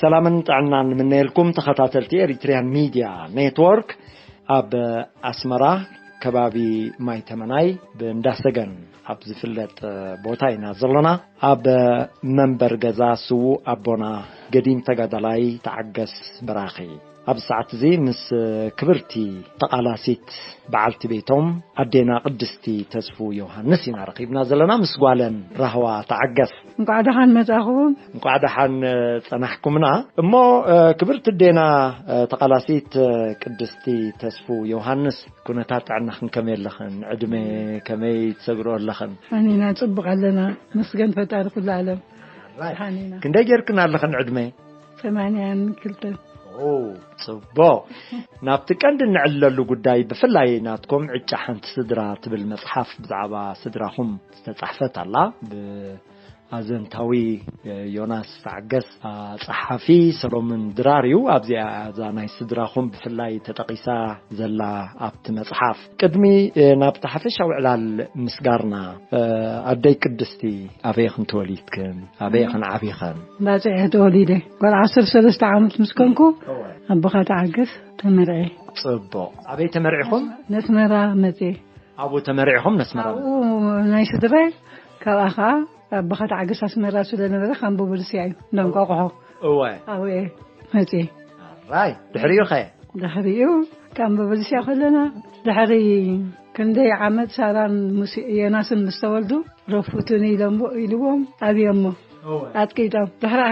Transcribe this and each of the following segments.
ሰላምን ጥዕናን ንምነየልኩም ተኸታተልቲ ኤሪትሪያን ሚድያ ኔትወርክ። ኣብ ኣስመራ ከባቢ ማይ ተመናይ ብእንዳሰገን ኣብ ዝፍለጥ ቦታ ኢና ዘለና። ኣብ መንበር ገዛ ስዉእ ኣቦና ገዲም ተጋዳላይ ተዓገስ በራኺ። ኣብ ሰዓት እዚ ምስ ክብርቲ ተቓላሲት በዓልቲ ቤቶም ኣዴና ቅድስቲ ተስፉ ዮሃንስ ኢና ረኺብና ዘለና፣ ምስ ጓለን ራህዋ ተዓገስ። እንቋዕ ደሓን መጻኹም። እንቋዕ ደሓን ጸናሕኩምና። እሞ ክብርቲ ኣዴና ተቓላሲት ቅድስቲ ተስፉ ዮሃንስ፣ ኩነታት ጥዕናኽን ከመይ ኣለኽን? ዕድመ ከመይ ትሰግርኦ ኣለኽን? ሓኒና ጽቡቕ ኣለና፣ መስገን ፈጣሪ ኩሉ ዓለም። ሓኒና። ክንደይ ጌርክን ኣለኽን ዕድመ? ሰማንያን ክልተን። ኦ፣ ጽቡቕ። ናብቲ ቀንዲ እንዕለሉ ጉዳይ፣ ብፍላይ ናትኩም ዕጫ ሓንቲ ስድራ ትብል መጽሓፍ ብዛዕባ ስድራኹም ዝተጻሕፈት ኣላ። ብኣዘንታዊ ዮናስ ተዓገስ፣ ጸሓፊ ሰሎሞን ድራር እዩ። ኣብዚኣ እዛ ናይ ስድራኹም ብፍላይ ተጠቒሳ ዘላ ኣብቲ መጽሓፍ። ቅድሚ ናብቲ ሓፈሻዊ ዕላል ምስጋርና፣ ኣደይ ቅድስቲ፣ ኣበይ ኢኽን ተወሊድክን? ኣበይ ኢኽን ዓቢኽን? ባጽዕ እየ ተወሊደ። ጓል ዓሰርተ ሰለስተ ዓመት ምስ ኮንኩ፣ ኣቦኻ ተዓገስ፣ ተመርዐ። ጽቡቕ። ኣበይ ተመርዒኹም? ነስመራ መጽየ። ኣብኡ ተመርዒኹም ነስመራ? ኣብኡ ናይ ስድራይ፣ ካብኣ ኸዓ ኣቦኻ ተዓገስ ኣስመራ ስለ ነበረ፣ ካምቦ በልስያ እዩ፣ እንዳንቋቑሖ። እወ። ኣብኡ እየ መጽየ። ራይ፣ ድሕሪኡ ኸ? ድሕሪኡ፣ ካምቦ በልስያ ከለና፣ ድሕሪ ክንደይ ዓመት ሳራን ሙሴ፣ ዮናስን ምስ ተወልዱ፣ ረፉቱኒ ኢሎም፣ ኢልዎም ኣብዮሞ። እወ። ኣጥቂጦም። ድሕሪ፣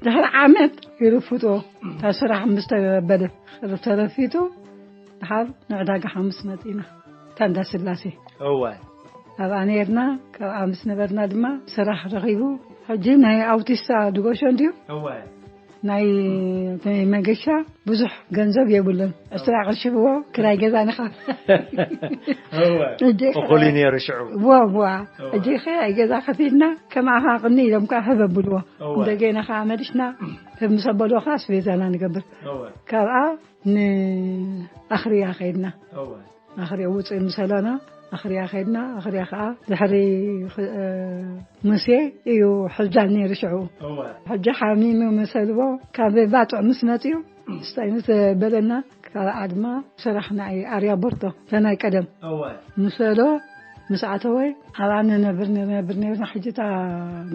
ድሕሪ ዓመት ይርፍጥዎ። እታ ስራሕ ምስ ተበለ፣ ተረፊቱ፣ ድሓር ንዕዳጋ ሓሙስ መጺና። ታንዳ ስላሴ። እወ። ኣብኣ ነርና፣ ካብኣ ምስ ነበርና ድማ ስራሕ ረኺቡ። ሕጂ ናይ ኣውቲስታ ድጎሾ እንድዩ። እወ። ናይ፣ ናይ መገሻ ብዙሕ ገንዘብ የብሉን። ዕስራ ቅርሺ ብዎ ክራይ ገዛ ንኻ። እወ። ሕጂ እኹል እዩ ነይሩ ሽዑ። ዋ፣ ዋ። እወ። ሕጂ ክራይ ገዛ ከፊልና፣ ከም ኣኻ ቅኒ ኢሎም ከኣ ህብ ኣብልዎ። እወ። እንደገና ከኣ መሊስና፣ ህብ ምስ ኣበልዎ ከኣ ኣስቤዛና ንገብር። እወ። ካብኣ ንኣኽርያ ከይድና። እወ። ኣኽርያ ውፅእ ምሰለና፣ ኣኽርያ ከይድና፣ ኣኽርያ ከኣ ድሕሪ ኽ-፣ እ፣ ሙሴ እዩ ሕልዳል ነይሩ ሽዑ። እወ። ሕጂ ሓሚሙ መሰልዎ፣ ካብ ባጽዕ ምስ መጽኡ፣ ስታይ ምስ በለና፣ ካልኣ ድማ ስራሕ ናይ ኣርያ ቦርቶ፣ ተናይ ቀደም። እወ። ምሰሎ ምስ ኣተወ፣ ኣብኣ ንነብር፣ ንነብር ነርና። ሕጂ እታ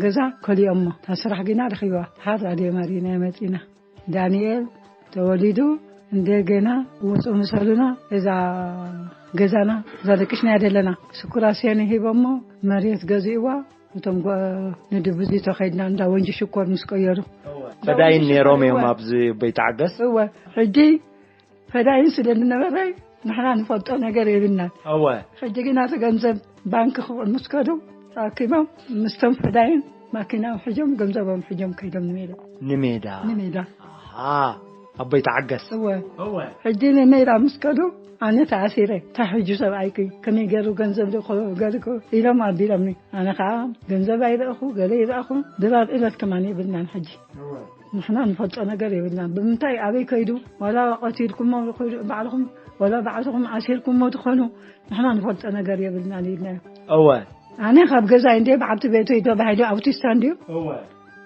ገዛ ከሊኦሞ፣ እታ ስራሕ ግና ረኺብዋ። ሓር ራድዮ ማሪና መጺና። ዳንኤል ተወሊዱ፣ እንደገና ውጹ ምሰሉና፣ እዛ ገዛና፣ እዛ ደቂስና ዘለና። ስኩራሴን ሂቦሞ፣ መሬት ገዚእዋ፣ እቶም ጓ-፣ ንድብዚቶ ከይድና እንዳ ወንጂ ሽኮር ምስ ቀየሩ። ፈዳይን ነይሮም እዮም እወ። ኣብዚ ቤት ዓገስ? እወ። ሕጂ ፈዳይን ስለ ዝነበረ ንሕና ንፈልጦ ነገር የብልናን። እወ። ሕጂ ግና እቲ ገንዘብ ባንክ ክብኡ ምስ ከዱ ተኣኪቦም ምስቶም ፈዳይን ማኪናም ሕጆም ገንዘቦም ሕጆም ከይዶም ንሜዳ። ንሜዳ? ንሜዳ። ኣሃ። ኣቦይ ተዓገስ። እወ። እወ። ሕጂ ንሜዳ ምስ ከዱ ኣነ ተኣሲረ። "እንታይ ሕጂ ሰብኣይኪ ከመይ ገይሩ ገንዘብ ዶ ገ-," ገርኩ ኢሎም ኣቢሎምኒ። ኣነ ከኣ ገንዘብ ኣይረእኹ፣ ገለ ይረእኹ፣ ድራር ዕለት ከማን የብልናን ሕጂ። እወ። ንሕና ንፈልጦ ነገር የብልናን። ብምንታይ ኣበይ ከይዱ? ዋላ ቀቲልኩሞ ባዕልኹም፣ ዋላ ባዕልኹም ኣሲርኩሞ ትኾኑ፣ ንሕና ንፈልጦ ነገር የብልናን ኢልናዮ። እወ። ኣነ ካብ ገዛይ እንድየ ብዓብቲ ቤተይ ተባሂሉ ኣውቲስታ እንድዩ። እወ።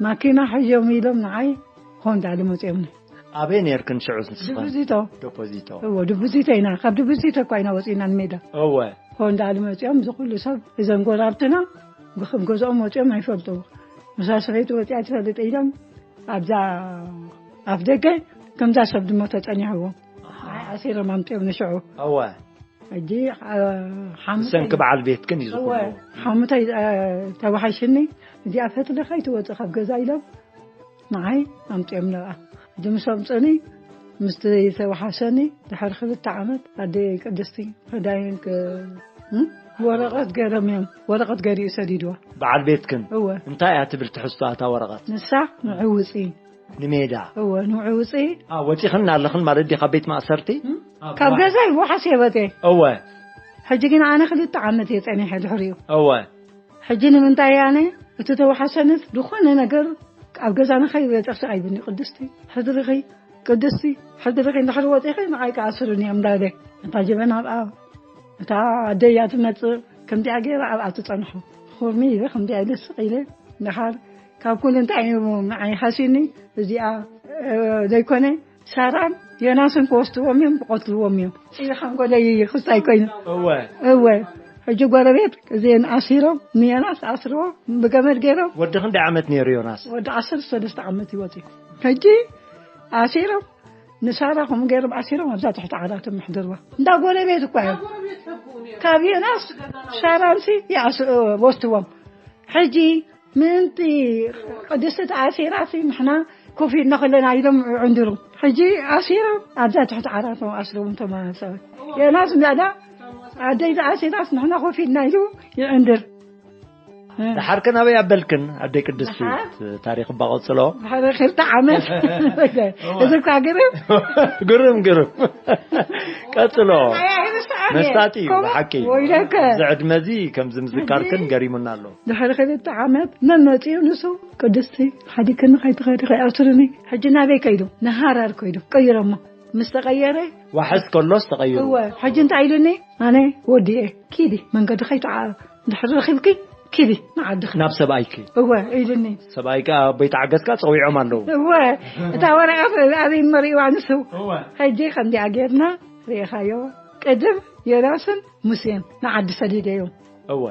ማኪና ሕዮም ኢሎም ንዓይ ሆንዳ ኢሎም መጺኦምኒ። ኣበይ ነርክን ሽዑ ንስኽን? ድብዚቶ። ዶፖዚቶ። እወ፣ ድብዚቶ ኢና። ካብ ድብዚቶ እኳ ኢና ወጺእና ንሜዳ። እወ። ሆንዳ ኢሎም መጺኦም፣ እዚ ኩሉ ሰብ፣ እዘን ጎራብትና፣ ብክም ገዝኦም ወጺኦም ኣይፈልጡ። ምሳ ሰበይቲ ወጺኣ ትፈልጥ ኢሎም፣ ኣብዛ ኣፍ ደገ፣ ከምዛ ሰብ ድማ ተጸኒሕዎ። ኣሓ። ኣይ፣ ኣሲሮም ኣምጺኦም ንሽዑ። እወ። ሕጂ፣ ኣ-፣ ሓሙተይ ብሰንኪ በዓል ቤትክን እዩ እወ፣ ዝኹሉ። ሓሙተይ፣ ኣ፣ ተባሓሽኒ፣ እዚኣ ፈትሊ ከይትወጽእ ካብ ገዛ ኢሎም ንዓይ ኣምጺኦም ነብኣ። ሕጂ ምስ ኣምጹኒ፣ ምስቲ ተባሓሰኒ፣ ድሕሪ ክልተ ዓመት ኣደ ቅድስቲ ፈዳይን ክ-፣ እም? ወረቐት ገይሮም እዮም። ወረቐት ገይሩ እዩ ሰዲድዋ። በዓል ቤትክን? እወ። እንታይ እያ ትብል ትሕዝቶ እታ ወረቐት? ንሳ ንዕውጺ። ንሜዳ። እወ፣ ንውዒ ውፅኢ። አ፣ ወፂኽን ኣለኽን ማለት ድዩ ካብ ቤት ማእሰርቲ? እም? ኣብ ካብ ገዛይ ዋሓስ እየ ወፅየ። እወ። ሕጂ ግን ኣነ ክልተ ዓመት እየ ፀኒሐ ድሕሪኡ። እወ። ሕጂ ንምንታይ ኣነ እቲ ተዋሓሰነት ዝኾነ ነገር ኣብ ገዛና ከይበፀኽሲ ኣይብኒ። ቅድስቲ ሕድርኺ፣ ቅድስቲ ሕድርኺ እንድሕር ወፂኺ ንዓይ ከኣስሩኒ እዮም እንዳበለ። እታ ጀበና ኣብኣ፣ እታ ኣደያ ትመፅእ፣ ከምዚኣ ገይራ ኣብኣ ትፀንሖ። ኹርሚ ኢለ ከምዚኣ ኢለ ስቕ ኢለ፣ ድሓር ካብ ኩሉ እንታይ እዩ ንዓይ ሓሲኒ? እዚኣ፣ እ፣ ዘይኮነ ሳራን ዮናስን ክወስድዎም እዮም፣ ክቐትልዎም እዮም። ኢልካ እንኮ ደይ ክስታይ ኮይኑ። እወ። እወ። ሕጂ ጎረቤት እዚአን ኣሲሮም፣ ንዮናስ ኣስርዎ ብገመድ ገይሮም። ወዲ ክንደይ ዓመት ነይሩ ዮናስ? ወዲ ዓሰርተ ሰለስተ ዓመት ይወጽእ። ሕጂ ኣሲሮም ንሳራ ከምኡ ገይሮም ኣሲሮም ኣብዛ ትሕቲ ዓራቶም የሕድርዋ። እንዳ ጎረቤት እኳ እዮም። ካብ ዮናስ ሳራንሲ ይኣስ-፣ ወስድዎም። ሕጂ ምእንቲ ቅድስቲ ተኣሲራሲ ንሕና ኮፍ ኢልና ከለና ኢሎም ይዕንድሩ። ሕጂ ኣሲሮም ኣብዛ ትሕቲ ዓራቶም ኣስርዎም እቶም ሰባት። ዮናስ እንዳዳ ኣደይ ተኣሲራስ ንሕና ኮፍ ኢልና ኢሉ ይዕንድር። እ። ደሓር ከ ናበይ ኣበልክን ኣደይ ቅድስቲ? ደሓር? ታሪኽ እባ ቀጽሎ። ደሓር ክልተ ዓመት። እዚ እኳ ግርም። ግርም፣ ግርም። ቀጽሎ። ኣይ፣ ኣይርስዓን እየ። መስታጢ እዩ፣ ከምኡ ብሓቂ። ወይለከ። እዚ ዕድመ እዚ ከምዚ ምዝካርክን እዚ ገሪሙና ኣሎ። ድሕሪ ክልተ ዓመት መን መጺኡ ንሱ? ቅድስቲ፣ ሓዲግክኒ ከይትኸዲ ከይኣስርኒ። ሕጂ ናበይ ከይዱ? ንሃራር ከይዱ። ቀይሮሞ። ምስ ተቐየረ ዋሕስ ከሎስ ተቐይሩ። እወ፣ ሕጂ እንታይ ኢሉኒ? ኣነ ወዲኤ፣ ኪዲ፣ መንገዲ ከይትዓ-፣ እንድሕር ረኺብኪ፣ ኪዲ ንዓድኺ። ናብ ሰብኣይኪ? እወ፣ ኢሉኒ። ሰብኣይ ከኣ ኣቦይ ተዓገስካ ጸዊዖም ኣለዉ። እወ፣ እታ ወረቐት ኣበይ መሪእዋ ንሱ? እወ። ሕጂ ከምዚኣ ጌርና ርኢኻዮ። ቅድም ዮናስን ሙሴን ንዓዲ ሰዲደዮም። እወ።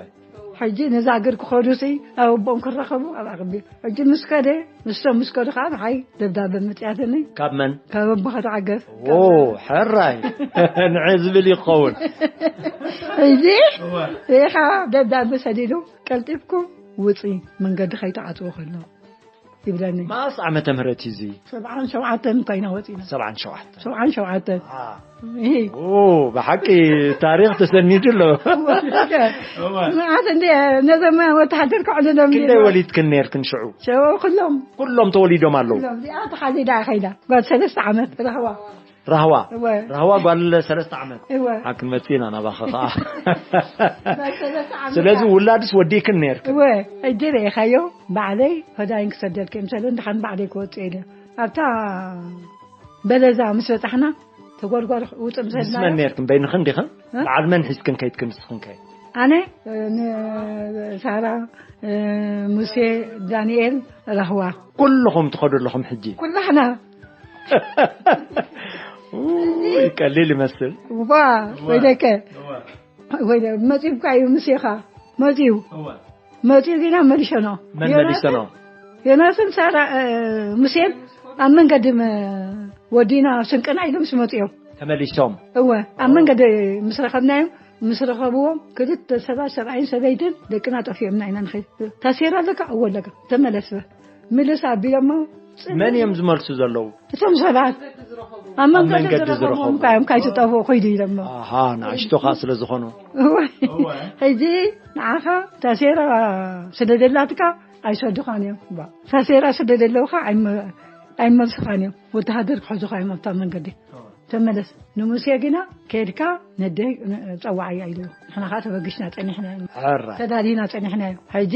ሕጂ ነዛ እግር ክኸዱሲ ኣብ ኣቦኦም ክራኸቡ ኣብ ኣቕቢ። ሕጂ ምስ ከደ፣ ንሶም ምስ ከዱ ከዓ ንዓይ ደብዳበ መጽያትኒ። ካብ መን? ካብ ኣቦኻ ተዓገስ። ኦ፣ ሕራይ። ንዐ ዝብል ይኸውን። ሕጂ እወ። ሪኻ ደብዳበ ሰዲዱ፣ "ቀልጢፍኩም ውጺ፣ መንገዲ ከይትዓጽዎ ከሎ" ይብለኒ። መኣስ ዓመተ ምህረት እዩ እዚ? ሰብዓን ሸውዓተን ኮይና ወጺና። ሰብዓን ሸውዓተ። ሰብዓን ሸውዓተን። አ። እሂ። ኦ፣ ብሓቂ ታሪኽ ተሰኒዱ ኣሎ። እወ። መዓት እንደ ነዘማ ወተሃደር ከዕልሎም ክንደይ ነይሮም። ወሊድክን ነርክን ሽዑ? ሽዑ ኩሎም። ኩሎም ተወሊዶም ኣለዉ? ኩሎም። እዚኣ ተሓሊዳ ከይዳ። ጓል ሰለስተ ዓመት ራህዋ። ራህዋ? እወ። ራህዋ ጓል ሰለስተ ዓመት? እወ። አ፣ ክንመጽእ ኢና ናባኻ ኸዓ። ጓል ሰለስተ ዓመት ስለዚ እያ። ውላድስ ወዲእክን ነርክን? እወ። ሕጂ ርኢኻዮ፣ ባዕለይ ፈዳይን ክሰደልክ እየ ምሰለ፣ እንድሓን ባዕለይ ክወጽእ ኢለ። ኣብታ በለዛ ምስ በጻሕና፣ ተጓርጓር ውጽእ ምስ ምስ በልናዮ፣ መን ነርክን? በይንኽን ዲኽን? እ? በዓል መን ሒዝክን ከይድክን ንስኽን ከ? ኣነ፣ እ፣ ንሳራ፣ እ፣ ሙሴ፣ ዳንኤል፣ ራህዋ። ኩልኹም ትኸዱ ኣለኹም ሕጂ? ኩላህና። ውይ፣ ቀሊል ይመስል። ዋ፣ እዋ። ወይለከ። እዋ። ወይ መጺኡካ እዩ ሙሴኻ። መጺኡ። እዋ። መጺኡ ግና መሊሸኖ። መን ዮናስን መሊሸኖ? ዮናስን ሳራ፣ እ፣ ሙሴን ኣብ መንገዲ መ-፣ ወዲና ስንቅና ኢሎም ምስ መጺኦም። ተመሊሶም? እወ፣ ኣብ መንገዲ ምስ ረኸብናዮም፣ ምስ ረኸብዎም፣ ክልተ ሰባት፣ ሰብኣይን ሰበይትን፣ "ደቅና ጠፊኦምና ኢና ንኸይድ። ታሴራ ኣለካ?" "እወ ኣለካ." "ተመለስ በል። ምልስ" ኣቢሎሞ፣ ጽን- መን እዮም ዝመልሱ ዘለዉ? እቶም ሰባት ኣብ ኣብ መንገዲ መንገዲ ዝረኸብዎም ዝረኸቡ። እኳ እዮም፣ "ካይትጠፍኡ ኺዱ" ኢሎሞ። ኣሃ፣ ንኣሽቱ ኸኣ ስለ ዝኾኑ። እወ። እወ። ሕጂ ንዓኻ ታሴራ ስለ ደላትካ ኣይሰዱኻን እዮም። ባ፣ ታሴራ ስለ ደለውኻ ኣይመ-፣ ኣይመልስኻን እዮም። ወተሃደር ክሕዙኻ እዮም ኣብታ መንገዲ። እወ። "ተመለስ። ንሙሴ ግና ከድካ ነደይ ጸዋዓያ" ኢልዎ። ንሕና ኸኣ ተበጊስና ጸኒሕና ኢና። ሕራይ። ተዳሊና ጸኒሕና እዩ። ሕጂ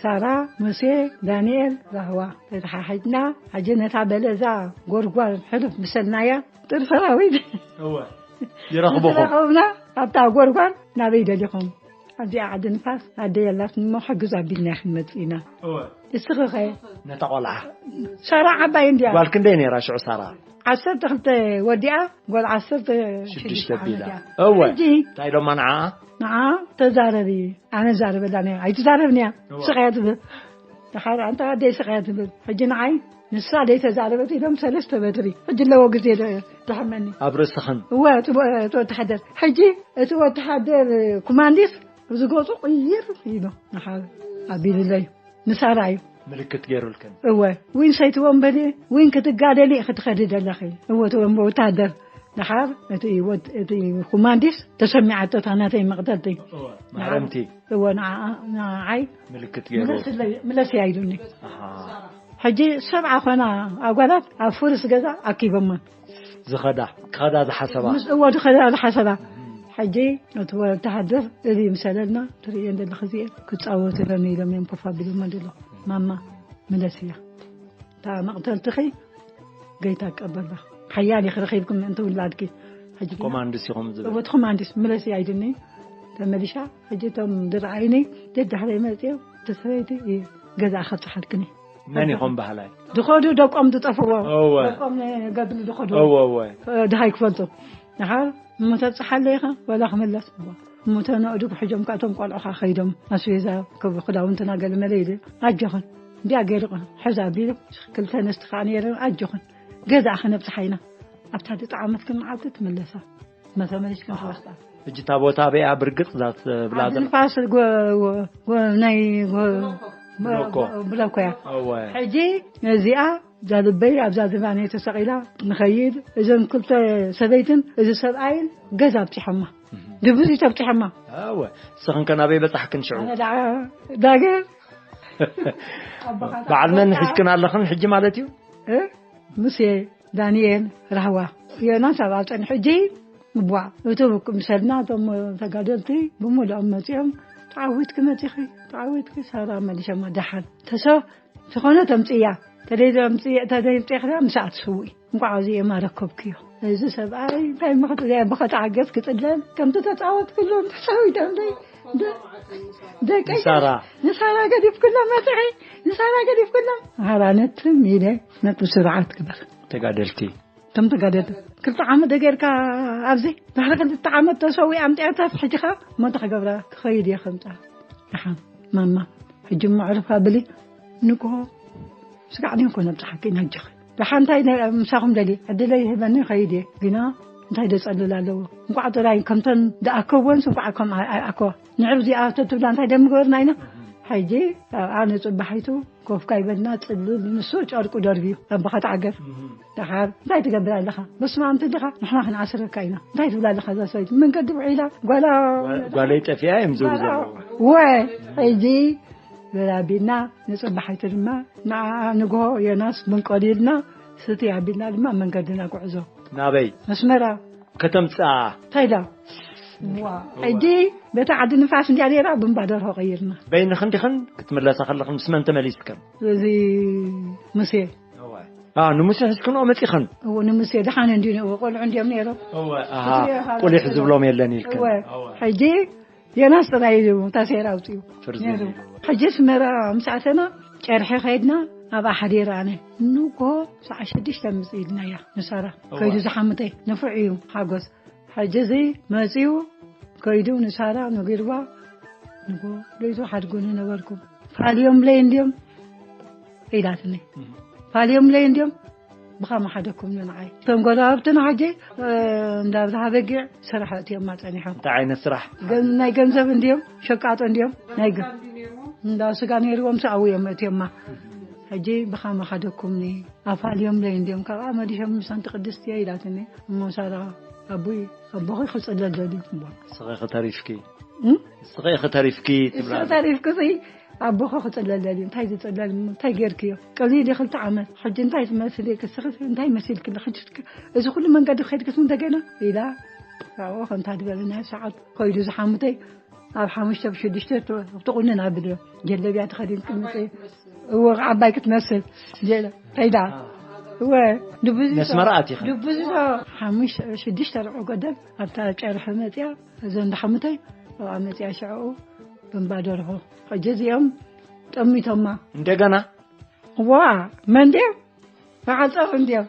ሳራ፣ ሙሴ፣ ዳንኤል፣ ራህዋ ተተሓሒዝና፣ ሕጂ ነታ በለዛ ጎርጓር ሕሉፍ ምሰልናያ፣ ጥርፈራዊት እወ። ይረኽብኹም። ዝረኸብና ኣብታ ጎርጓር ናበይ ደሊኹም? ኣብዚኣ ዓዲ ንፋስ ኣደ የላትን እሞ ሕግዝ ኣቢልና ክንመጽእ ኢና። እወ። እስኺ ኸ? ነታ ቆልዓ። ሳራ ዓባይ እንድያ። ጓል ክንደይ ነይራ ሽዑ ሳራ? ዓሰርተ ክልተ ወዲኣ፣ ጓል ዓሰርተ ሽዱሽተ ሽዱሽተ ቢላ። ዓመት እያ። እወ። ሕጂ እንታይ ኢሎማ ንዓኣ? ንዓ ተዛረቢ። ኣነ ዛረበላ ነያ። ኣይትዛረብንያ። እወ። ስቕ እያ ትብል። ደሓር ኣንታ ኣደይ ስቕ እያ ትብል። ሕጂ ንዓይ ንሳ ዘይተዛረበት ኢሎም ሰለስተ በትሪ። ሕጂ ኣለዎ ግዜ ዶ-፣ ደሕመኒ። ኣብ ርእስኽን? እወ፣ እቲ ወ-፣ እቲ ወተሓደር። ሕጂ እቲ ወተሓደር ኩማንዲስ ኣብዚ ገጹ ቅይር ኢሉ ንሓ-፣ ኣቢሉለይ። ንሳራ እዩ። ምልክት ገይሩልክን? እወ። ዊን ሰይቲ ወንበዴ፣ ዊን ክትጋደሊ ክትኸዲ ዘለኺ። እወ፣ እቲ ወንበ-፣ ወተሃደር። ደሓር እቲ ወት-፣ እቲ ኩማንዲስ ተሰሚዓቶ እታ ናተይ መቕተልቲ። እወ፣ ማሕረምቲ። እወ፣ ንዓ-፣ ንዓይ ምልክት ገይሩ። ምለስለይ-፣ ምለስ እያ ኢሉኒ። ኣሃ። ሕጂ ሰብዓ ኾና ኣጓላት ኣብ ፍርስ ገዛ ኣኪቦማ። ዝኸዳ፣ ክኸዳ ዝሓሰባ። ምስ እወ ዝኸዳ ዝሓሰባ። እም። ሕጂ እቲ ወተሃደር እልይ ምሰለልና፣ ትርእየን ዘለኺ እዚኤን ክጻወቱ ኢሎኒ ኢሎም እዮም ኮፍ ኣቢሎማ ዘለዉ። ማማ፣ ምለስ እያ። እታ መቕተልትኺ ገይታ ቀበላ። ሓያል ኢኺ ረኺብኪ ምእንቲ ውላድኪ። ሕጂ ግና ኮማንድስ ኢኹም ዝብል። እወ፣ እቲ ኮማንድስ ምለስ እያ ኢሉኒ። ተመሊሻ፣ ሕጂ እቶም ዝረኣዩኒ ደድሕረይ መጺኦም፣ እቲ ሰበይቲ እዩ ገዛኣ ከብጽሓልክኒ። መን ይኾን ባህላይ? ዝኸዱ ደቆም ዝጠፍዎ። እወ። ደቆም ገድሊ ዝኸዱ። እወ፣ እወ። እ፣ ድሃይ ክፈልጡ። ድሓር እሞ ተብጽሓለይ ኢኻ፣ ወላ ክምለስ እሞ። እሞ ተነእዱ ክሕጆም ከኣቶም ቆልዑኻ ከይዶም ኣስቤዛ ክብ-፣ ክዳውንትና ገለ መለ ኢሉ። ኣጆኽን፣ እንዲያ ገይሩ ሕዛ ኣቢሉ፣ ክልተ ኣንስቲ ከኣ ነይረን፣ ኣጆኽን። ገዛ ከነብጽሓ ኢና። ኣብታ ዝጠዓመትክን መዓልቲ ትምለሳ። መተመሊስክን ትወስዳ። ሕጂ እታ ቦታ ኣበይ እያ ብርግጽ እዛ ትብላ ዓዲ ዘላ? ንፋስ ጎ-፣ ጎ-፣ ጎ-፣ ናይ ጎ-፣ ብሎኮ። ብሎኮ እያ። እወ። ሕጂ እዚኣ እዛ ልበይ ኣብዛ ዝባነይ ተሰቒላ ንኸይድ፣ እዘን ክልተ ሰበይትን እዚ ሰብኣይን ገዛ ኣብጺሖማ። እህ። ድብዚት ኣብጺሖማ። እወ። ንስኽን ከ ናበይ በጻሕክን ሽዑ? ኣነ ደኣ ዳገ በዓል መን ሒዝክን ኣለኽን ሕጂ ማለት እዩ? እ? ሙሴ፣ ዳንኤል፣ ራህዋ፣ ዮናስ ኣብኣ ጸኒሑ። ሕጂ እቧ፣ እቱ ምሰልና እቶም ተጋደልቲ ብምልኦም መጺኦም፣ "ተዓዊትኪ መጺኺ፣ ተዓዊትኪ?" ሳራ መሊሸማ፣ "ደሓን ተሰ-፣ ተኾነ ተምጽእያ፣ ተደይ ተምጽእያ፣ ተደይ ኣምጽእያ ከኣ ምስኣ ትስውኢ። እንቋዕ እዚ የማረከብክዮ። እዚ ሰብኣይ እንታይ ምኽት-፣ ብኸተዓገስ ክጽለል፣ ከምቲ ተጻወትክሎም ተሳዊዶም ደይ፣ ደ-፣ ደቂ ንሳራ። ንሳራ ገዲፍክሎም መጺኺ፣ ንሳራ ገዲፍክሎም?" ሃራነት ትም ኢለ፣ ነቲ ስርዓት ግበር። ተጋደልቲ። እቶም ተጋደልቲ። ክልተ ዓመት ደገርካ ኣብዚ፣ ድሕሪ ክልተ ዓመት ተሰዊኣ ኣምጢኣታ፣ ሕጂ ኸኣ እሞ እንታይ ክገብራ? ክኸይድ እየ ከምጻ። ደሓን፣ ማማ፣ ሕጂ እሞ ዕረፍ ኣብሊ፣ ንግሆ ስጋዕ ድዮም ኮነ ኣብጽሓኪ ነጅኺ። ደሓን እንታይ ነ-፣ ምሳኹም ደልየ፣ ዕድለይ ይህበኒ፣ ይኸይድ እየ። ግና እንታይ ደጸልል ኣለዎ? እንቋዕ ጥራይ ከምተን ደኣከወንስ እንቋዕ ከም ኣ-፣ ኣ-፣ ኣከዋ። ንዕብ እዚኣ ተትብላ እንታይ ደምገበርና ኢና? ሕጂ ኣብኣ ንጽባሒቱ ኮፍካ ይበልና ጽልል ንሱ ጨርቁ ደርብዩ ኣባኻ ተዓገብ። እህ። ደሓር እንታይ ትገብር ኣለኻ? በስመ ኣብ ትልኻ ንሕና ክንኣስረካ ኢና። እንታይ ትብል ኣለኻ እዛ ሰበይቲ? መንገዲ ውዒላ ጓላ ጓ-፣ ጓለይ ጠፊኣ እዮም ዝብሉ ጓላ ዘለዉ። ወ-፣ ሕጂ በል ኣቢልና ንጽባሒቱ ድማ ንዓ ንግሆ ዮናስ መንቀል ኢልና ስቲ ኣቢልና ድማ መንገድና ጉዕዞ። ናበይ? ኣስመራ። ከተምጽኣ። እንታይ ኢላ? ዋ፣ ሕጂ በታ ዓዲ ንፋስ እንድያ ነይራ፣ ብእምባ ደርሆ ቀይርና። በይንኽን ዲኽን ክትምለሳ ከለኽን ምስ መን ተመሊስክን? እዚ ሙሴ። እዋ። አ፣ ንሙሴ ሒዝክንኦ መጺኽን? እዎ፣ ንሙሴ ደሓን እንድዩ፣ ንእዎ ቆልዑ እንድዮም ነይሮም። እወ፣ ኣሃ፣ እቲ ቁሊሕ ዝብሎም የለን ኢልክን። እወ፣ እወ። ሕጂ ዮናስ ጥራይ እዩ ታሴር ኣውጺኡ ፍርዚ ነይሩ። ነይሩ። ሕጂ ኣስመራ ምስ ኣተና ጨርሒ ከይድና ኣብኣ ሓዲረ ኣነ። ንጎ ሰዓት ሽዱሽተ ምጽእ ኢልናያ ንሳራ። እዋ። ከይዱ ዝሓምተይ ንፉዕ እዩ ሓጎስ። ሕጂ እዚ መጺኡ ከይዱ ንሳራ ነጊርዋ። ንጎ ለይቱ ሓድጎኒ ነበርኩ። ፋልዮምለይ እንድዮም ኢላትኒ። እህ። ፋልዮምለይ እንድዮም ብኸመ ሓደኩም ንዓይ። እቶም ጎረባብትና ሕጂ፣ እ፣ እንዳ ኣብርሃ በጊዕ ስራሕ ኣእትዮማ ጸኒሖም። እንታይ ዓይነት ስራሕ? ገን-፣ ናይ ገንዘብ እንድዮም፣ ሸቃጦ እንድዮም፣ ናይ ገ-፣ እንዳ ስጋ ነይርዎም ሰኣው እዮም ኣእትዮማ። ሕጂ ብኸመ ሓደኩምኒ፣ ኣፋልዮምለይ እንድዮም፣ ካብኣ መሊሾም ምስ ኣንቲ ቅድስቲ እየ ኢላትኒ። እሞ ሳራ ኣቡይ፣ ኣቦኺ ክጽለል ደልዩ እሞ። ንስኺ ኸ ተሪፍኪ? እም? ንስኺ ኸ ተሪፍኪ ትብላ ንስኺ ኣላ። ተሪፍኪ ሲ ኣቦኺ ክጽለል ደልዩ። እንታይ ዝጽለል? እንታይ ጌርክዮ? ቀሊል እዩ ክልተ ዓመት። ሕጂ እንታይ ትመስሊ? ክስኺ እንታይ መሲልኪ ኣለኺ? ሕጂ እስኪ እዚ ኩሉ መንገዲ ከይድክስ እንደገና? ኢላ ካብኡ ከምታ ዝበለናዮ ሰዓት ከይዱ ዝሓሙተይ ኣብ ሓሙሽተ ብሽዱሽተ ት-፣ ትቑንን ኣብልዮ። ጀለብያ ተኸዲንኪ ምጽኢ። እወ፣ ዓባይ ክትመስል። ጀለ-፣ እንታይ ደኣ? እወ፣ ድቡዝ ነስመራ ኣቲኺ? ድቡዝ ሓሙሽተ፣ ሽዱሽተ ርብዒ ገደል ኣብታ ጨርሒ መጽያ፣ እዘን ደሓሙተይ ኣብኣ መጽያ ሽዕኡ ብእምባ ደርሆ። ሕጂ እዚኦም ጠሚቶማ። እንደገና? ዋ፣ መን ድዮም? መዓጸር እንድዮም።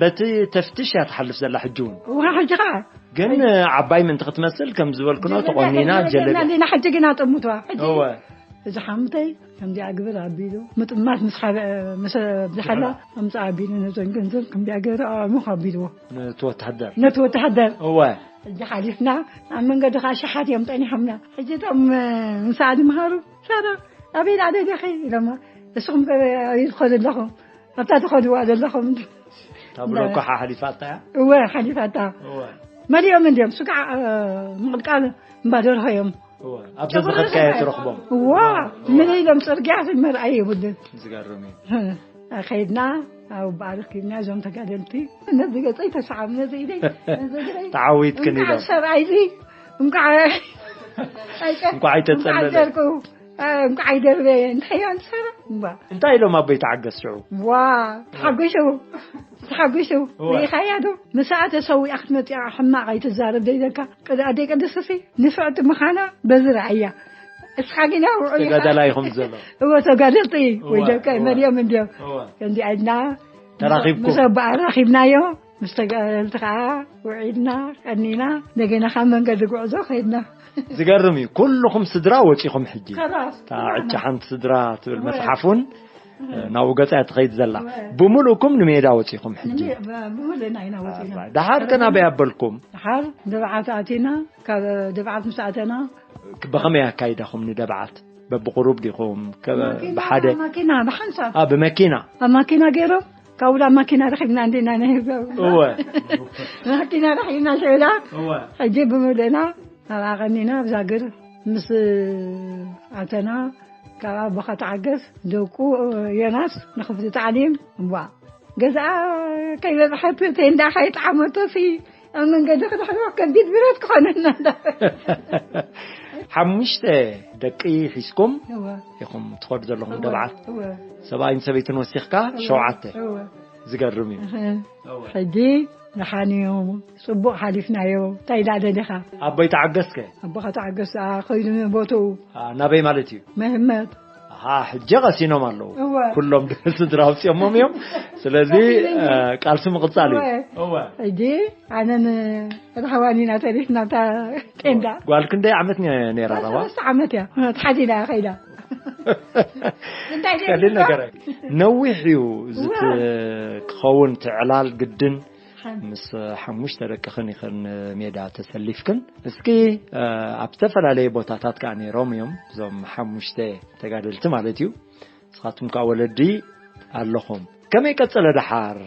በቲ ተፍትሽ እያ ትሓልፍ ዘላ ሕጂ እውን። ዋ፣ ሕጂ ኸዓ? ግን ዓባይ ምእንቲ ክትመስል ከም ዝበልክኖ ጀለብያ ተቖኒና ተጀለብያ ጀለብያ። ዲና ሕጂ ግና ጠምትዋ። ሕጂ እወ። እዚ ሓምተይ ከምዚኣ ግብር ኣቢሉ ምጥማት ምስ ሓበ-፣ ምስ ዝሓላ ኣምጻ ኣቢሉ ነዘን ገንዘብ ከምዚኣ ገይሩ ኣዕሙኽ ኣቢልዎ። ነቲ ወተሃደር። ነቲ ወተሃደር። እወ። ሕጂ ሓሊፍና ኣብ መንገዲ ኸዓ ሸሓት እዮም ጠኒሖምና። ሕጂ እቶም ምሳኣ ዝምሃሩ ሳራ ኣበይ ደኣ ደሊኺ ኢሎማ። እስኹም ከ ኣበይ ትኸዱ ኣለኹም? ኣብታ ትኸድዋ ዘለኹም። እታ ብሎኮ ሓ-፣ ሓሊፋታ እያ? እወ፣ ሓሊፋታ። እወ። መሊኦም እንድዮም፣ ስጋዕ፣ እ፣ ምቕልቃል እምባ ደርሆ እዮም። እወ። ኣብዛ ጨጉሪ ዝኸድካዮ ዝኸ-፣ ትረኽቦም? እዋ፣ እወ። መሊኦም ጽርግያ መርኣይ የብሉን። ዝገርም እዩ። እ፣ ከይድና፣ ኣብ በዓል ኪድና እዞም ተጋደልቲ፣ ነዚ ገጸይ ተሰዓብ፣ ነዚ ኢደይ፣ ነዚ እግረይ። ተዓዊትክን እንቃዕ ኢሎም። ሰብኣይዚ፣ እንቃዕ ኣይቀ-፣ እንቋዕ ኣይተጸለለ። እንቃዕ ጨርቁ። እ፣ እንቋዕ ኣይደርበየ፣ እንታይ እያ ንሰራ? እምባ። እንታይ ኢሎም ኣቦይ ተዓገስ ሽዑ? ዋ፣ ተሓጒሱ፣ ተሓጒሱ። እወ። ርኢኻያ ዶ? ምስኣ ተሰዊኣ ክትመጽእ እያ፣ ሕማቕ ኣይትዛረብ ደይደካ። ቅድ-፣ ኣደይ ቅድስቲ ንፍዕቲ ምዃና በዚ ረኣያ። እስኻ ግን ያው ተጋዳላይ ኢኹም ዘሎ። እዎ ተጋደልቲ ወይ እዋ፣ ደቀ እዋ። መርዮም እንዲዮ እዋ። ከምዚ ኣድና ተራኺብኩም? ምስ ኣቦኣ ራኺብናዮ፣ ምስ ተጋደልቲ ከዓ ውዒልና ቀኒና፣ እንደገና ካብ መንገዲ ጉዕዞ ከይድና። ዝገርም እዩ። ኩልኹም ስድራ ወፂኹም ሕጂ። ከላስ፣ እታ ዕጫ ሓንቲ ስድራ ትብል እዋ። መፅሓፍ እውን ናብኡ ገፃ እያ ትኸይድ ዘላ። እዋ። ብምሉእኩም ንሜዳ ወፂኹም ሕጂ። ብሙሉእና ኢና ወፂና። ድሓር ከ ናበይ ኣበልኩም? ድሓር ደብዓት ኣቲና፣ ካብ ደብዓት ምስ ኣተና ብኸመይ ኣካይዳኹም ንደብዓት? በብቁሩብ ዲኹም? ከ- ማኪና- ብሓደ ማኪና ብሓንሳብ ኣ ብመኪና? ኣብ ማኪና ገይሮም ካብኡ ናብ ማኪና ረኺብና እንዲና ናይ እወ። ማኪና ረኺብና ሽዕላ እወ። ሕጂ ብምልእና ኣብ ኣቐኒና ኣብዛ ግር ምስ ኣተና ካብ ኣቦኻ ተዓገስ ደቁ ዮናስ ንኽፍቲ ታዕሊም እዋ ገዛ ከይበፅሐት ቴንዳ ከይጠዓመቶሲ ኣብ መንገዲ ክድሕልዎ ከቢድ ብረት ክኾነና ሓሙሽተ ደቂ ሒዝኩም እወ ኢኹም ትኸዱ ዘለኹም ደብዓት እወ ሰብኣይን ሰበይትን ወሲኽካ ሸውዓተ ዝገርም እዩ። ሕጂ ደሓን እዮም ፅቡቅ ሓሊፍናዮ እንታይ ኢላ ደሊኻ ኣቦይ ተዓገስከ ኣቦኻ ተዓገስ ከይዱ ቦትኡ ናበይ ማለት እዩ? መህመት ኣሃ ሕጂ ቀሲኖም ኣለዉ። እወ። ኩሎም ስድራ ኣውፅኦሞም እዮም። ስለዚ ቃልሲ ምቕፃል እዩ። እወ። ሕጂ ኣነን ራህዋን ኢና ተሪፍና ኣብታ ቴንዳ ጓል ክንደይ ዓመት ነይራ? ራህዋ ሰለስተ ዓመት እያ ተሓዲዳ ከይዳ እንታይ ቀሊል ነገር ኣይ- ነዊሕ እዩ። እዚ እወ። ክኸውን ትዕላል ግድን ሓን- ምስ ሓሙሽተ ደቅኽን ኢኽን ሜዳ ተሰሊፍክን። እስኪ ኣብ ዝተፈላለየ ቦታታት ከዓ ነይሮም እዮም እዞም ሓሙሽተ ተጋደልቲ ማለት እዩ። ንስኻትኩም ከዓ ወለዲ ኣለኹም። ከመይ ቀጸለ ደሓር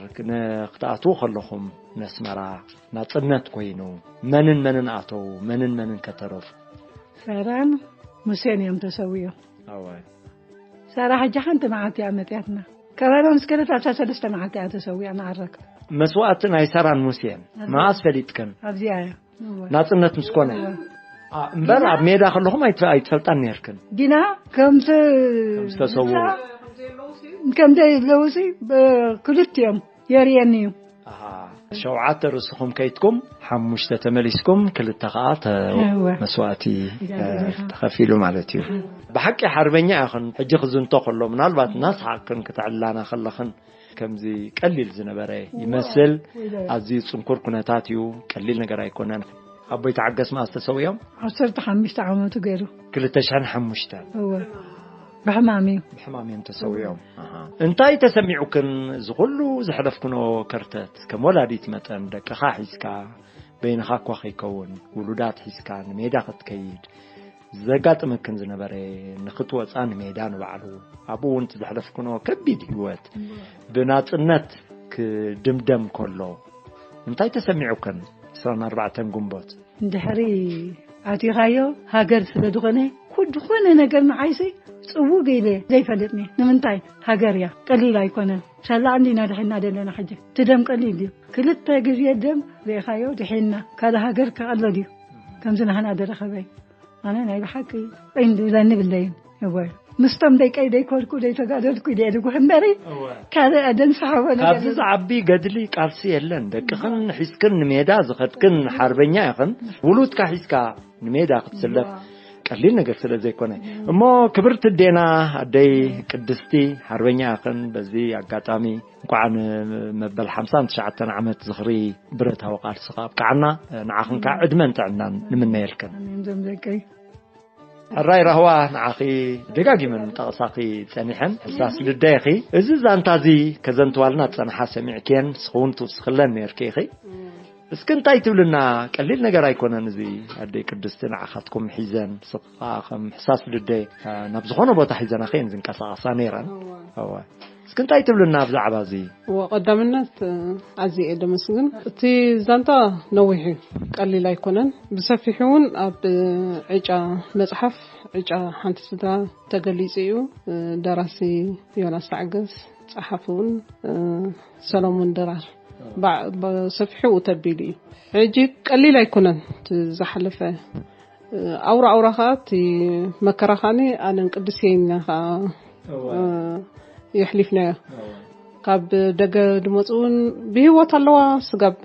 ክትኣትዉ ከለኹም ነስመራ ናጽነት ኮይኑ መንን መንን ኣተዉ? መንን መንን ከተረፉ? ሰራን ሙሴን እዮም ተሰዊኦም። ኣወ ሰራ ሕጂ ሓንቲ መዓልቲ እያ መፅያትና። ከባቢኦም እስከ ነታ ሰለስተ መዓልቲ እያ ተሰዊኣ ንዓረግ መስዋእቲ ናይ ሰራን ሙሴን ኣዚ- መዓስ ፈሊጥክን? ኣብዚኣ እያ። እወ። ናጽነት ምስ ኮነ እወ። ኣ፣ እምበር ኣብ ሜዳ ከለኹም ኣይት- ኣይትፈልጣን ነርክን። ዲና ከምቲ ዝተሰውኡ። ከም ዘይለውሲ ክልቲኦም የርእየኒ እዩ። ኣሃ፣ ሸውዓተ ርእስኹም ከይትኩም ሓሙሽተ ተመሊስኩም ክልተ ከዓ ተ- እወ። መስዋእቲ እዛ እ፣ ዘለኻ። ተኸፊሉ ማለት እዩ። ብሓቂ ሓርበኛ ኢኽን። ሕጂ ክዝንቶ ከሎ ምናልባት እናስሓቅክን ክትዕላና ከለኽን ከምዚ ቀሊል ዝነበረ ይመስል። ኣዝዩ ጽንኩር ኩነታት እዩ። ቀሊል ነገር ኣይኮነን። ኣቦይ ተዓገስ መኣስ ተሰዊኦም? ዓሰርተ ሓሙሽተ ዓመቱ ገይሩ። ክልተ ሽሕን ሓሙሽተ እወ። ብሕማም እዩ። ብሕማም እዮም ተሰዊኦም። ኣሃ። እንታይ ተሰሚዑክን? እዚ ኩሉ ዘሕለፍክኖ ከርተት ከም ወላዲት መጠን ደቅኻ ሒዝካ በይንኻ እኳ ከይከውን ውሉዳት ሒዝካ ንሜዳ ክትከይድ ዘጋጥመክን ዝነበረ ንክትወፃ ንሜዳ ንባዕሉ ኣብኡ እውን እቲ ዘሕለፍክኖ ከቢድ ህይወት ብናፅነት ክድምደም ከሎ እንታይ ተሰሚዑክን? ዕስራን ኣርባዕተን ግንቦት እንድሕሪ ኣቲኻዮ ሃገር ስለ ዝኾነ ኩ- ዝኾነ ነገር ንዓይሲ ፅውግ ኢለ ዘይፈልጥኒ ንምንታይ ሃገር እያ ቀሊል ኣይኮነን። ሳላ እንዲና ድሒና ዘለና ሕጂ እቲ ደም ቀሊል ድዩ ክልተ ግዜ ደም ርኢኻዮ ድሒና ካልእ ሃገር ከቐሎ ድዩ ከምዚ ናህና ደረኸበይ ኣነ ናይ ብሓቂ ቂም ዝብለኒ ብለይን እወ ምስቶም ደቀይ ደይኮልኩ ደይተጋደልኩ ኢለ ልጉሕ እምበሪ ካልእ ደንስሓቦ ነገር ካብዚ ዝዓቢ ገድሊ ቃልሲ የለን። ደቅኽን ሒዝክን ንሜዳ ዝኸድክን ሓርበኛ ኢኽን። ውሉድካ ሒዝካ ንሜዳ ክትስለፍ ቀሊል ነገር ስለ ዘይኮነ እሞ ክብርቲ ኣዴና ኣደይ ቅድስቲ ሓርበኛ ኢኽን። በዚ ኣጋጣሚ እንኳዕ ንመበል ሓምሳን ትሽዓተን ዓመት ዝኽሪ ብረታዊ ቃልስኻ ኣብቅዓና። ንዓኽን ከዓ ዕድመን ጥዕናን ንምነየልክን። ኣሜን ዞም ደቀይ ሕራይ ራህዋ ንዓኺ ደጋጊመን ጠቕሳኺ ጸኒሐን ሕሳስ ልደይኺ እዚ ዛንታ እዚ ከዘንትዋልና ዝጸንሓ ሰሚዕክየን ንስኺ እውን ትውስኽለን ነርኪ ኢኺ። እስኪ እንታይ ትብልና? ቀሊል ነገር ኣይኮነን እዚ ኣደይ ቅድስቲ ንዓኻትኩም ሒዘን ስኻ ከም ሕሳስ ልደይ ናብ ዝኾነ ቦታ ሒዘናኺ እየን ዝንቀሳቐሳ ነይረን። እወ። እስኪ እንታይ ትብልና ብዛዕባ እዚ? እወ ቀዳምነት ኣዝየ እየ ደመስግን። እቲ ዛንታ ነዊሕ እዩ፣ ቀሊል ኣይኮነን። ብሰፊሑ እውን ኣብ ዕጫ መፅሓፍ ዕጫ ሓንቲ ስድራ ተገሊፁ እዩ። ደራሲ ዮናስ ተዓገስ፣ ፀሓፊ እውን ሰሎሞን ድራር። ብሰፊሑ ተቢሉ እዩ። ሕጂ ቀሊል ኣይኮነን እቲ ዝሓለፈ ኣውራ ኣውራ ከዓ እቲ መከራ ከዓኒ ኣነን ቅድስየይና ከዓ የሕሊፍናዮ። ካብ ደገ ድመፁ እውን ብህይወት ኣለዋ ስጋብ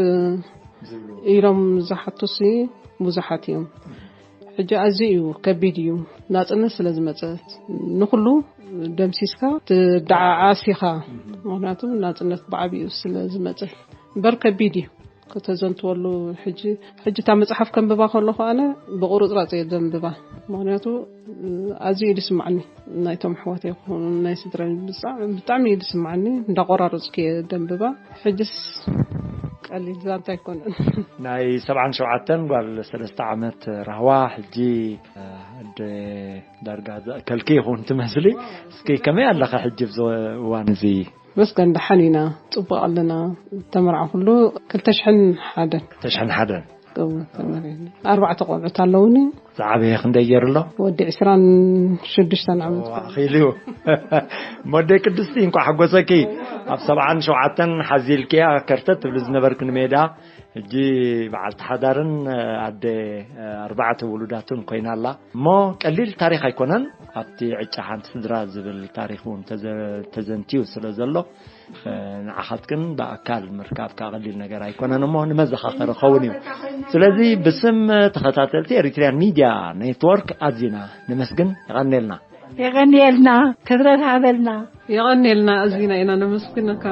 ኢሎም ዝሓቱሲ ብዙሓት እዮም። ሕጂ ኣዝዩ እዩ ከቢድ እዩ። ናጽነት ስለ ዝመጸት ንኹሉ ደምሲስካ ትደዓዓስ ኢኻ። ምኽንያቱ ናጽነት ብዓቢኡ ስለ ዝመጸ እምበር ከቢድ እዩ። ከተዘንትወሉ ሕጂ ሕጂ እታ መጽሓፍ ከንብባ ከለኹ ኣነ ብቑርጽራጽ እየ ዘንብባ። ምኽንያቱ ኣዝዩ እዩ ዝስማዕኒ። ናይቶም ኣሕዋት ይኹኑ ናይ ስድራይ ብጣዕሚ ብጣዕሚ እዩ ዝስማዕኒ። እንዳቆራረጽኩ እየ ደንብባ። ሕጅስ ቀሊል ዛንታ ኣይኮነን። ናይ ሰብዓን ሸውዓተን ጓል ሰለስተ ዓመት ራህዋ ሕጂ ኣደ ዳርጋ ዘእከልኪ ይኹን ትመስሊ። እስኪ ከመይ ኣለኸ ሕጂ ኣብዚ እዋን እዚ? መስገን ደሓን ኢና፣ ጽቡቕ ኣለና። ተመርዓ ኩሉ ክልተ ሽሕን ሓደን። ክልተ ሽሕን ሓደን። እወ፣ ተመሪዕና። ኣርባዕተ ቆልዑት ኣለውኒ። ዝዓበየ ክንደይ ገይሩ ኣሎ? ወዲ ዕስራን ሽዱሽተን ዓመት። ዋ፣ ኣኺሉ እዩ። እሞ ኣደ ቅድስቲ እንኳዕ ሓጎሰኪ። ኣብ ሰብዓን ሸውዓተን ሓዚልኪያ ከርተት ትብሊ ዝነበርኪ ንሜዳ፣ ሕጂ በዓልቲ ሓዳርን ኣደ ኣርባዕተ ውሉዳትን ኮይና ኣላ። እሞ ቀሊል ታሪኽ ኣይኮነን። ኣብቲ ዕጫ ሓንቲ ስድራ ዝብል ታሪኽ እውን ተዘ-፣ ተዘንትዩ ስለ ዘሎ፣ ንዓኻትክን ብኣካል ምርካብካ ቀሊል ነገር ኣይኮነን እሞ ንመዘኻኸሪ ኸውን እዩ። ስለዚ ብስም ተኸታተልቲ ኤሪትሪያን ሚድያ ኔትወርክ ኣዚና ነመስግን። የቐኔልና። የቐንየልና። ክብረት ሃበልና። የቐንየልና፣ ኣዚና ኢና ነመስግነካ።